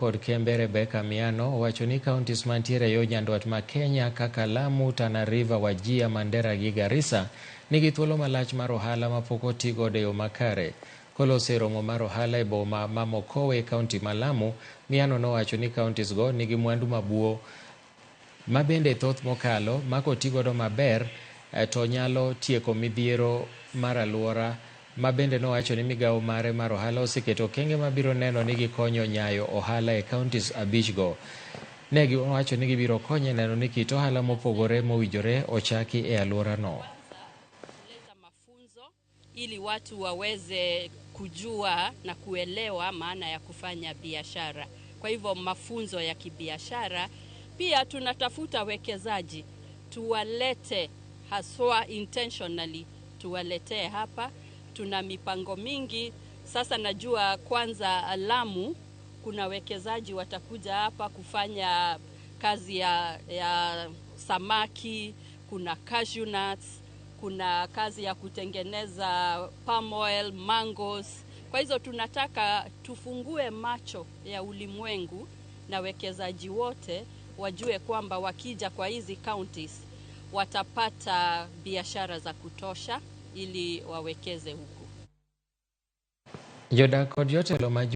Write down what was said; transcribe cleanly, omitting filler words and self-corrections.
Kod kembe Rebecca Miano owacho ni counties mantiere yo nyandwat ma Kenya kaka Lamu, Tana River, Wajir, Mandera gi Garissa nigi thuolo malach mar ohala mapok oti godo e yo makare. Koloso e romo mar ohala e boma ma Mokowe e kaunti ma Lamu, Miano nowacho ni counties go nigi mwandu mabuo ma bende thoth mokalo ma koti godo maber to nyalo tieko midhiero mar aluora ma bende nowacho ni migawo mare mar ohala oseketo okenge mabiro neno ni gikonyo nyayo ohala e counties abichgo. Ne giwacho ni gibiro konyo e neno ni kit ohala mopogore mowinjore ochaki e alworano. Kuleta mafunzo ili watu waweze kujua na kuelewa maana ya kufanya biashara. Kwa hivyo mafunzo ya kibiashara. Pia tunatafuta wekezaji tuwalete, haswa intentionally tuwaletee hapa. Tuna mipango mingi sasa. Najua kwanza Lamu kuna wekezaji watakuja hapa kufanya kazi ya samaki, kuna cashew nuts, kuna kazi ya kutengeneza palm oil, mangoes. Kwa hizo tunataka tufungue macho ya ulimwengu na wekezaji wote wajue kwamba wakija kwa hizi counties watapata biashara za kutosha ili wawekeze huku. Jodak kod jotelo ma